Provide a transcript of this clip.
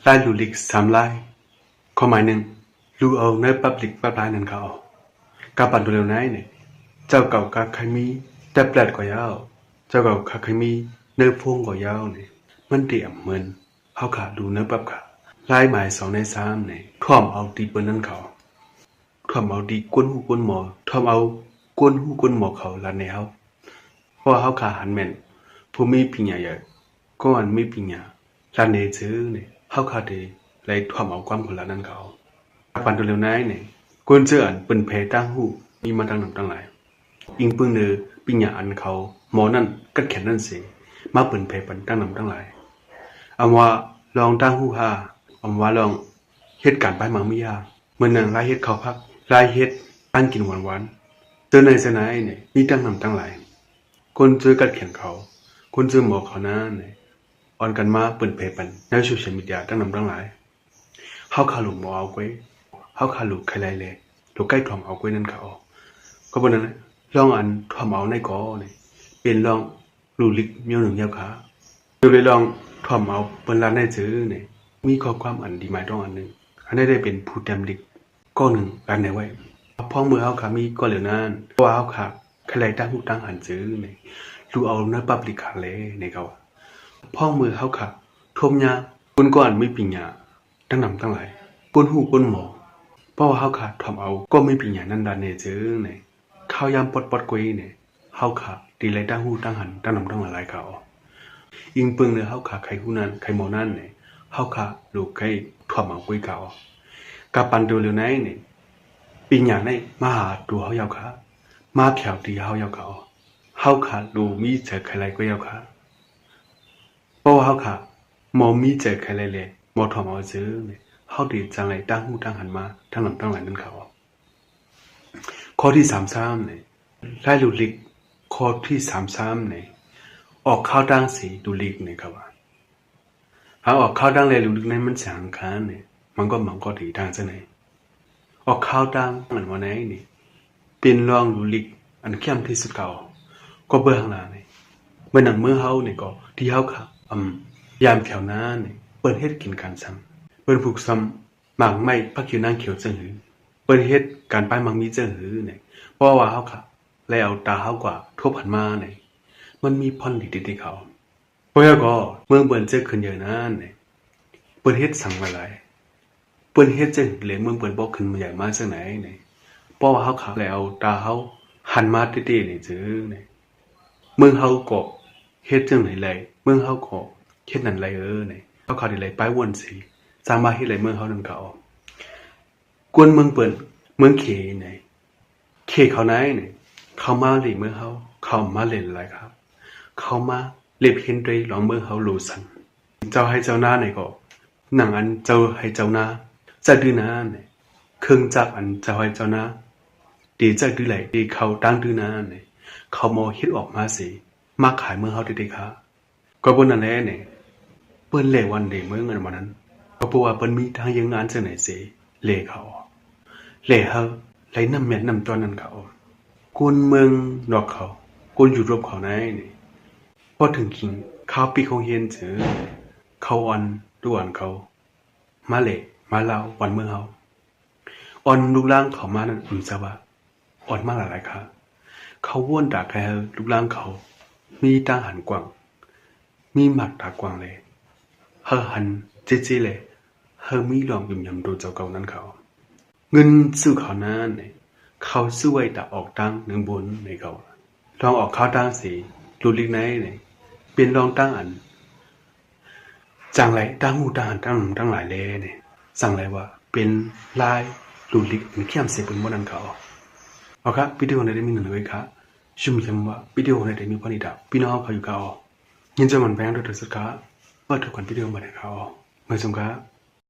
ລາຍລູລິກສາມລາຍ. ຄວາມໝາຍໜຶ່ງ, ລູເອົາໃນປັບລິກປັບລາຍນັ້ນເຂົາ. ກາປັນໂຕເລວນາຍນີ້, ເຈົ້າເກົ່າກະໄຄມີແທັບເລັດກໍຍາວ, ເຈົ້າເກົ່າກະໄຄມີໃນໂຟນກໍຍາວນີ້, ມັນເຕະເໝືອນເຮົາຂາດູໃນປັບຂາ. ລາຍໝາຍສອງໃນສາມນີ້, ຖ້ວມເອົາຕີເປີນນັ້ນເຂົາ. ຖ້ວມເອົາຕີກົ້ນຫູກົ້ນໝໍ, ຖ້ວມເອົາກົ້ນຫູກົ້ນໝໍເຂົາລັດໃນເຮົາ. ເພາະວ່າເຮົາຂາຫັນແມ່ນຜູ້ມີປິນຍາໃຫຍ່, ກໍອັນມີປິນຍາລັດໃນເຈີນີ້, ເຮົາຂາໄດ້ໄລ່ຖ້ວມເອົາຄວາມຄົນລະນັ້ນເຂົາ. ປັນໂຕເລວນາຍນີ້, ຄົນເຈີອັນເປີນແຜ່ຕ່າງຫູມີມາຕັ້ງນຳຕັ້ງຫຼາຍ. ອີງເບິ່ງເດີປິນຍາອັນເຂົາໝໍນັ້ນກັດແຂນນັ້ນເສ, ມາເປີນແຜ່ປັນຕັ້ງນຳຕັ້ງຫຼາຍ. ອຳວ່າລອງຕ່າງຫູຫ້າ, ອຳວ່າລອງເຮັດການປ້າຍມັງມີຢາ, ເໝືອນໜັງລາຍເຮັດເຂົ້າຜັກ, ລາຍເຮັດການກິນຫວານໆ, ເຈີໃນເຈີໃນນີ້ ມີຕັ້ງນຳຕັ້ງຫຼາຍ. ຄົນເຈີກັດແຂນເຂົາ, ຄົນເຈີໝໍເຂົານັ້ນນີ້ ອ່ອນກັນມາເປີນແຜ່ປັນໃນໂຊຊຽວມີເດຍຕັ້ງນຳຕັ້ງຫຼາຍ. ເຮົາຂາລູໝໍເອົາກ້ວຍ, ເຮົາຂາລູໄຄໄລ່ແລ, ລູໄກ່ຖ້ວມເອົາກ້ວຍນັ້ນເຂົາ. ກໍບໍ່ນັ້ນ, ລອງອັນຖ້ວມເອົາໃນກໍນີ້ ເປັນລອງ ລູລິກແນວໜຶ່ງຍາວຂາ. ໂດຍໄດ້ລອງຖ້ວມເອົາເປີນລານໃນເຈີນີ້ ມີຂໍ້ຄວາມອັນດີໝາຍຕ້ອງອັນໜຶ່ງ, ອັນໃດໄດ້ເປັນຜູ້ແຕ້ມລິກກ້ອງໜຶ່ງລານໃນໄວ້. ພ້ອມເມື່ອເຮົາຂາມີກ້ອນເຫຼືອນັ້ນ, ເພາະວ່າເຮົາຂາໄຄໄລ່ຕ່າງຫູຕ່າງຫັນເຈີນີ້, ລູເອົາໃນປັບລິກຂາແລໃນເຂົາ. ພ້ອມເມື່ອເຮົາຂາທົບຍາຄົນກ້ອນມີປິນຍາ ຕັ້ງນຳຕັ້ງຫຼາຍ, ກົ້ນຫູກົ້ນໝໍ, ເພາະວ່າເຮົາຂາຖ້ວມເອົາກໍມີປິນຍານັ້ນລານໃນເຈີນີ້. ຄາວຍາມປອດໆກ້ວຍນີ້, ເຮົາຂາໄດ້ໄລ່ຕ່າງຫູຕ່າງຫັນຕັ້ງນຳຕັ້ງຫຼາຍເຂົາ. ອີງເບິ່ງເດີເຮົາຂາໄຄຫູນັ້ນໄຄໝໍນັ້ນນີ້, ເຮົາຂາລູໄຄຖ້ວມເອົາກ້ວຍເຂົາ. ກາປັນໂຕເລວນາຍນີ້, ປິນຍາໃນມາຫາໂຕເຮົາຍາວຂາ, ມາແຜວຕີເຮົາຍາວເຂົາ. ເຮົາຂາລູມີເຈີໄຄໄລ່ກ້ວຍຍາວຂາ. ເພາະວ່າເຮົາຂາໝໍມີເຈີໄຄໄລ່ແລ, ໝໍຖ້ວມເອົາເຈີນີ້, ເຮົາໄດ້ຈັ່ງໄລ່ຕ່າງຫູຕ່າງຫັນມາຕັ້ງນຳຕັ້ງຫຼາຍນັ້ນເຂົາ. ຂໍ້ທີສາມສາມນີ້, ລາຍລູລິກ ຂໍ້ທີສາມສາມນີ້, ອອກຂ່າວຕ່າງເສລູລິກນີ້ເຂົາວ່າ. ຫາກອອກຂ່າວຕ່າງແລລູລິກໃນມັນສາງຄານນີ້, ມັນກໍມັນກໍດີຕ່າງຈັ່ງໃດ. ອອກຂ່າວຕ່າງອັນວ່າໃນນີ້ ເປັນລອງລູລິກອັນເຂັ້ມທີ່ສຸດເຂົາ. ກໍເບິ່ງຂ້າງຫຼັງນີ້, ເບິ່ງໜັງເມືອງເຮົານີ້ກໍ ທີ່ເຮົາຂະ ອຳ ຍາມແຖວໜ້ານີ້ ເພິ່ນເຮັດກິນການຊ່ຳ, ເພິ່ນຜູກຊ່ຳ ໝາກໄມ້ ຜັກຂຽວນາງຂຽວຈັ່ງຫື, ເພິ່ນເຮັດການປ້າຍໝາກມີຈັ່ງຫືນີ້, ເພາະວ່າເຮົາຂະໄລ່ເອົາຕາເຮົາກວ່າທົບຫັນມານີ້, ມັນມີພອນດີເດໆເຂົາ. ເພາະຫຍັງກໍເມືອງເພິ່ນຈະຂຶ້ນໃຫຍ່ນັ້ນນີ້, ເພິ່ນເຮັດສັງຫຼາຍໆ, ເພິ່ນເຮັດຈັ່ງໃດເມືອງເພິ່ນບໍ່ຂຶ້ນໃຫຍ່ມາຈັ່ງໃດນີ້, ເພາະວ່າເຮົາຂະໄລ່ເອົາຕາເຮົາຫັນມາເຕໆນີ້ເຈີນີ້, ເມືອງເຮົາກໍເຮັດຈັ່ງໃດໄລ່, ເມືອງເຮົາກໍເຮັດນັ້ນໄລ່ເອີນີ້, ເຮົາຂະໄດ້ໄລ່ປ້າຍວົນເສ ສາມາດເຮັດໄລ່ເມືອງເຮົານັ້ນເຂົາ. ກວນເມືອງເພິ່ນ ເມືອງເຂນີ້, ເຂເຂົາໃນນີ້ ເຂົາມາເລເມືອງເຮົາ, ເຂົາມາເລຫຼາຍຄັບ, ເຂົາມາເລັບເຫັນໂດຍລອງເມືອງເຮົາໂລຊັງ. ເຈົ້າໄຮ່ເຈົ້ານານີ້ກໍ ໜັງອັນເຈົ້າໄຮ່ເຈົ້ານາ ຈະດືນານີ້, ເຄື່ອງຈັກອັນເຈົ້າໄຮ່ເຈົ້ານາ ເດຈະດືໄຫຼເດເຂົ້າຕັ້ງດືນານີ້, ເຂົາມາເຮັດອອກມາເສ ມາຂາຍເມືອງເຮົາເດໆຄະ. ກໍເພິ່ນນັ້ນແຫຼະນີ້, ເພິ່ນເລວັນເລເມືອງອັນວ່ານັ້ນ, ກໍເພາະວ່າເພິ່ນມີທາງເຍືອງງານຈັ່ງໃດເສ ເລເຂົາ, ເລເຮົາໄລ່ນ້ຳແມ່ນນ້ຳຈອນນັ້ນເຂົາ. ຄົນເມືອງນອກເຂົາ, ຄົນຢູໂຣບເຂົາໃນນີ້, ພໍເຖິງກິນຄາວປິດໂຮງຮຽນເຈີ, ເຂົາອ່ອນລູກອ່ອນເຂົາ ມາເລມາລາວວັນເມືອງເຮົາ. ອ່ອນລູກຫຼານເຂົາມານັ້ນ ອຳສະວະ ອ່ອນມາຫຼາຍໆຄະ. ເຂົາວົນຕາໄຄເຮົາ ລູກຫຼານເຂົາມີຕາຫັນກວ້າງ, ມີໝາກຕາກວ້າງແລ, ເຮົາຫັນເຈໆແລ, ເຮົາມີລອງຢືນຢັນໂຕເຈົ້າເກົ່ານັ້ນເຂົາ. ເງິນຊື້ເຂົ້ານ້ຳນີ້ ເຂົາຊື້ໄວ້ຕາອອກຕ່າງໜຶ່ງບຸນໃນເຂົາ. ລອງອອກຂ່າວຕ່າງເສ ລູລິກໃນນີ້ ເປັນລອງຕ່າງອັນ ຈັ່ງໄລຕ່າງຫູຕ່າງຫັນຕ່າງໜຸ່ມຕ່າງຫຼາຍແລນີ້ ຈັ່ງໄລວ່າເປັນລາຍລູລິກເປັນເຂັ້ມເສເປັນໝົດນັ້ນເຂົາ. ເອົາຄະ ວິດີໂອນີ້ໄດ້ມີໜຶ່ງເລີຍຄະ. ຊຸມຢຳວ່າວິດີໂອນີ້ໄດ້ມີພອນດີຕາພີ່ນ້ອງເຮົາຢູ່ຄະ. ຍິນດີມັນແພງໂດຍທີ່ສຸດຄະ. ມາພົບກັນວິດີໂອໃໝ່ນະຄະ. ມາຊົມຄະ.